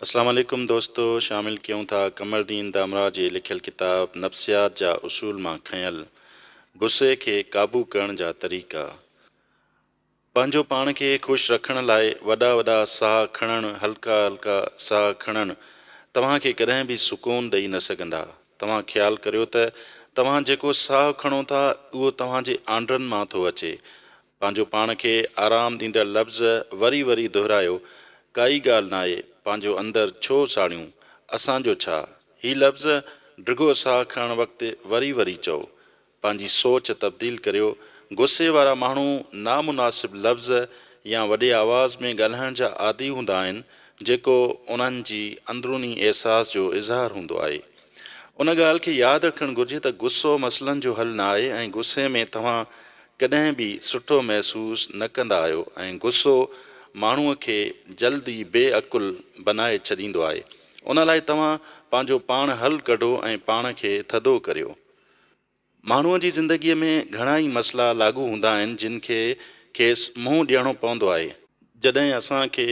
اسلام عليڪم دوستو شامل ڪيون ٿا قمردين دامراھ جي لکيل ڪتاب نفسيات جا اصول مان کنيل غصي کي قابو ڪرڻ جا طريقا. پنهنجو پاڻ کي خوش رکڻ لاء وڏا وڏا ساھ کڻڻ هلڪا هلڪا ساھ کڻڻ توهان کي ڪڏهن به سڪون ڏئي نه سگهندا. توهان خيال ڪريو ته توهان جيڪو ساھ کڻو ٿا اهو توهان جي آنڊرن مان ٿو اچي. پنهنجو پاڻ کي آرام ڏيندڙ لفظ وري وري دهرايو، ڪائي ڳالهه ناهي، پنهنجو اندر ڇو ساڙيون، اسان جو ڇا؟ هي لفظ ڊگهو ساهه کڻڻ وقت وري وري چئو. پنهنجي سوچ تبديل ڪريو. غصي وارا ماڻهو نامناسب لفظ يا وڏي آواز ۾ ڳالهائڻ جا عادي هوندا آهن، جيڪو انهن جي اندروني احساس جو اظهار هوندو آهي. ان ڳالهه کي ياد رکڻ گهرجي ته غصو مسئلن جو حل نه آهي ۽ غصي ۾ توهان ڪڏهن به سٺو محسوس نه ڪندا آهيو ۽ غصو ماڻهوء کي جلد ئي بي عقل بنائي ڇڏيندو آهي. ان لاء توهان پنهنجو پاڻ حل ڪڍو ۽ پاڻ کي ٿڌو ڪريو. ماڻهوء جي زندگيء ۾ گهڻا ئي مسئلا لاڳو هوندا آهن جن کي کيس منهن ڏيڻو پوندو آهي. جڏهن اسان کي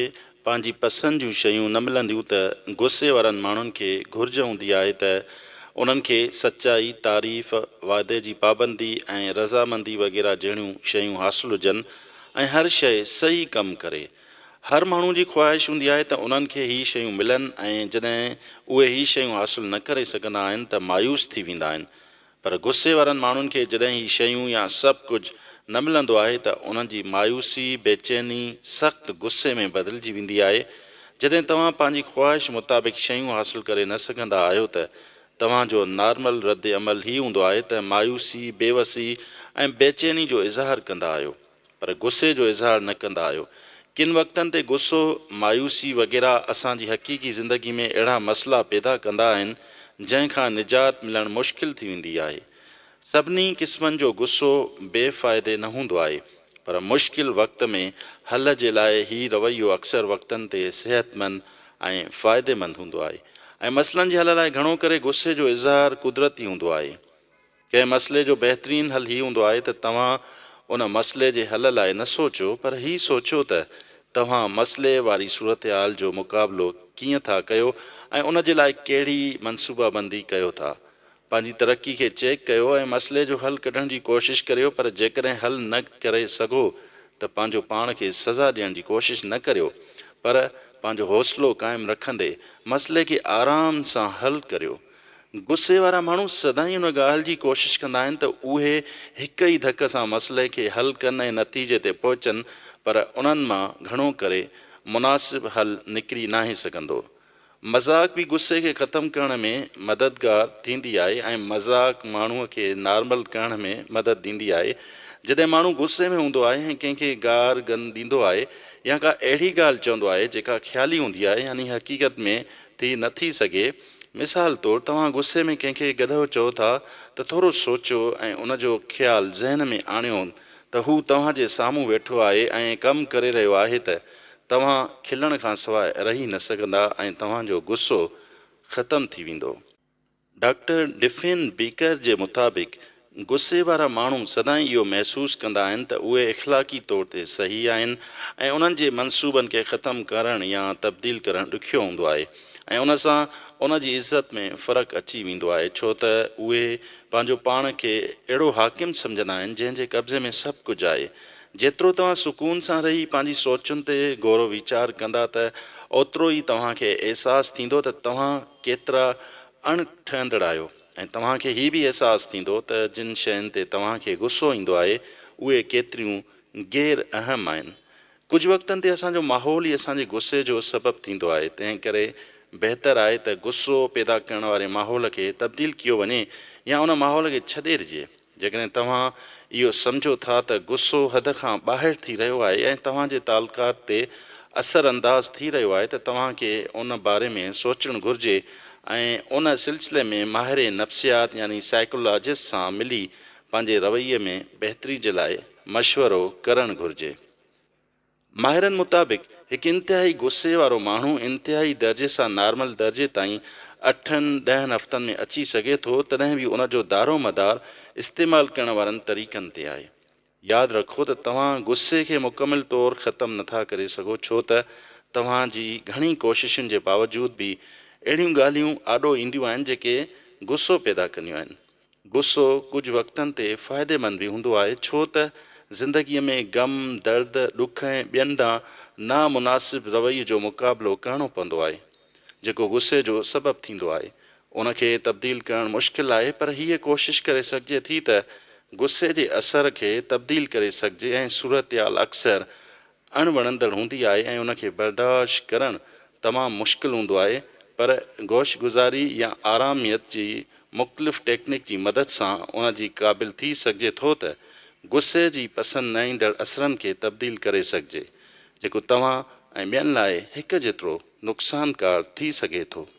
پنهنجي پسند جون شيون نه ملنديون ته غصي وارن ماڻهن کي گهرج هوندي آهي ته انهن کي سچائي، تعريف، وعدي جي پابندي ۽ رضامندي وغيره جهڙيون شيون حاصل هجن ۽ هر شيء صحيح ڪم ڪري. هر ماڻهو جي خواهش هوندي آهي ته انهن کي هي شيون ملن ۽ جڏهن اهي هي شيون حاصل نه ڪري سگهندا آهن ته مايوس ٿي ويندا آهن. پر غصي وارن ماڻهن کي جڏهن هي شيون يا سڀ ڪجهه نه ملندو آهي ته انهن جي مايوسي، بيچيني، سخت غصي ۾ بدلجي ويندي آهي. جڏهن توهان پنهنجي خواهش مطابق شيون حاصل ڪري نه سگهندا آهيو ته توهان جو نارمل رد عمل هي هوندو آهي ته مايوسي، بيوسي ۽ بيچيني جو اظهار ڪندا آهيو. پر غصي جو اظهار نه ڪندا آهيو. ڪن وقتن تي غصو، مايوسي وغيره اسان جي حقيقي زندگي ۾ اهڙا مسئلا پيدا ڪندا آهن، جنهن کان نجات ملڻ مشڪل ٿي ويندي آهي. سڀني قسمن جو غصو بي فائدي نه هوندو آهي، پر مشڪل وقت ۾ حل جي لاء هي رويو اڪثر وقتن تي صحتمند ۽ فائديمند هوندو آهي ۽ مسئلن جي حل لاء گهڻو ڪري غصي جو اظهار قدرتي هوندو آهي. ڪنهن مسئلي جو بهترين حل هي هوندو آهي ته توهان ان مسئلي جي حل لاء نه سوچيو پر هي سوچيو ته توهان مسئلي واري صورتحال جو مقابلو ڪيئن ٿا ڪيو ۽ ان جي لاء ڪهڙي منصوبابندي ڪيو ٿا. پنهنجي ترقي کي چيڪ ڪيو ۽ مسئلي جو حل ڪڍڻ جي ڪوشش ڪريو پر جيڪڏهن حل نه ڪري سگهو ته پنهنجو پاڻ کي سزا ڏيڻ جي ڪوشش نه ڪريو پر پنهنجو حوصلو قائم رکندي مسئلي کي آرام سان حل ڪريو. غصي وارا ماڻهو سدائين ان ڳالهه جي ڪوشش ڪندا آهن ته اهي هڪ ئي ڌڪ سان مسئلي کي حل ڪن ۽ نتيجي تي پهچن پر انهن مان گهڻو ڪري مناسب حل نڪري ناهي سگهندو. مذاق به غصي کي ختم ڪرڻ ۾ مددگار ٿيندي آهي ۽ مذاق ماڻهو کي نارمل ڪرڻ ۾ مدد ڏيندي آهي. جڏهن ماڻهو غصي ۾ هوندو آهي ۽ ڪنهن کي گار گند ڏيندو آهي يا ڪا اهڙي ڳالهه چوندو آهي جيڪا خيالي هوندي آهي يعني حقيقت ۾ ٿي نه ٿي سگهي مثال طور توهان غصي ۾ ڪنهن کي گڏهو چئو ٿا ته ٿورو سوچيو ۽ ان جو خيال ذهن ۾ آڻيو ته هو توهان جي سامهون ويٺو آهي ۽ ڪم ڪري رهيو آهي ته توهان کلڻ کانسواء رهي نه سگهندا ۽ توهان جو غصو ختم ٿي ويندو. ڊاڪٽر ڊفين بيڪر جي مطابق غصي وارا ماڻهو سدائين اهو محسوس ڪندا آهن ته اهي اخلاقي طور تي صحيح آهن ۽ انهن جي منصوبن کي ختم ڪرڻ يا تبديل ڪرڻ ڏکيو هوندو آهي ۽ ان سان ان جي عزت ۾ فرق اچي ويندو آهي ڇو ته اهي پنهنجو پاڻ کي اهڙو حاڪم سمجهندا آهن جنهن جي قبضي ۾ سڀ ڪجهه آهي. جيترو توهان سڪون سان رهي پنهنجي سوچن تي غور و ويچار ڪندا ته اوترو ئي توهان کي احساس ٿيندو ته توهان ڪيترا اڻ ٺهندڙ آهيو. ۽ توهان کي هي به احساس ٿيندو ته جن شين تي توهان کي غصو ايندو آهي اهي ڪيتريون غير اهم آهن. ڪجهه وقتن تي اسان جو ماحول ئي اسان جي غصي جو سبب ٿيندو آهي تنهن ڪري بهتر آهي ته غصو پيدا ڪرڻ واري ماحول کي تبديل ڪيو وڃي يا ان ماحول کي ڇڏي ڏجي. جيڪڏهن توهان اهو سمجهو ٿا ته غصو حد کان ٻاهر ٿي رهيو آهي ۽ توهان جي تعلقات تي اثر انداز ٿي رهيو آهي ته توهان کي ان باري ۾ سوچڻ گهرجي ۽ ان سلسلي ۾ ماهر نفسيات يعني سائيڪولاجسٽ سان ملي پنهنجي رويي ۾ بهتري جي لاء مشورو ڪرڻ گهرجي. ماهرن مطابق هڪ انتهائي غصي وارو ماڻهو انتهائي درجي سان نارمل درجي تائين اٺن ڏهن هفتن ۾ اچي سگهي ٿو تڏهن به ان جو دارومدار استعمال ڪرڻ وارن طريقن تي آهي. ياد رکو ته توهان غصي کي مڪمل طور ختم نٿا ڪري سگهو ڇو ته توهان جي گهڻي ڪوششن جي باوجود به اهڙيون ڳالهيون آڏو اينديون آهن جيڪي غصو پيدا ڪنديون آهن. غصو ڪجهه وقتن تي فائديمند به هوندو آهي ڇو ته زندگيء ۾ غم، درد، ڏک ۽ ٻين ڏانهن نامناسب رويي جو مقابلو ڪرڻو پوندو آهي جيڪو غصي جو سبب ٿيندو آهي. ان کي تبديل ڪرڻ مشڪل آهي پر هيء ڪوشش ڪري سگهجي ٿي ته غصي جي اثر کي تبديل ڪري سگهجي ۽ صورتحال اڪثر اڻ وڻندڙ هوندي آهي ۽ ان کي برداشت ڪرڻ تمام مشڪل هوندو آهي پر گوش گذاري يا آراميت جي مختلف ٽيڪنڪ جي مدد سان ان جي قابل ٿي سگهجي ٿو ته غصي جي پسند نه ايندڙ اثرن کي تبديل ڪري سگهجي جيڪو توهان ۽ ٻين لاء هڪ جيترو نقصانڪار ٿي سگهي ٿو.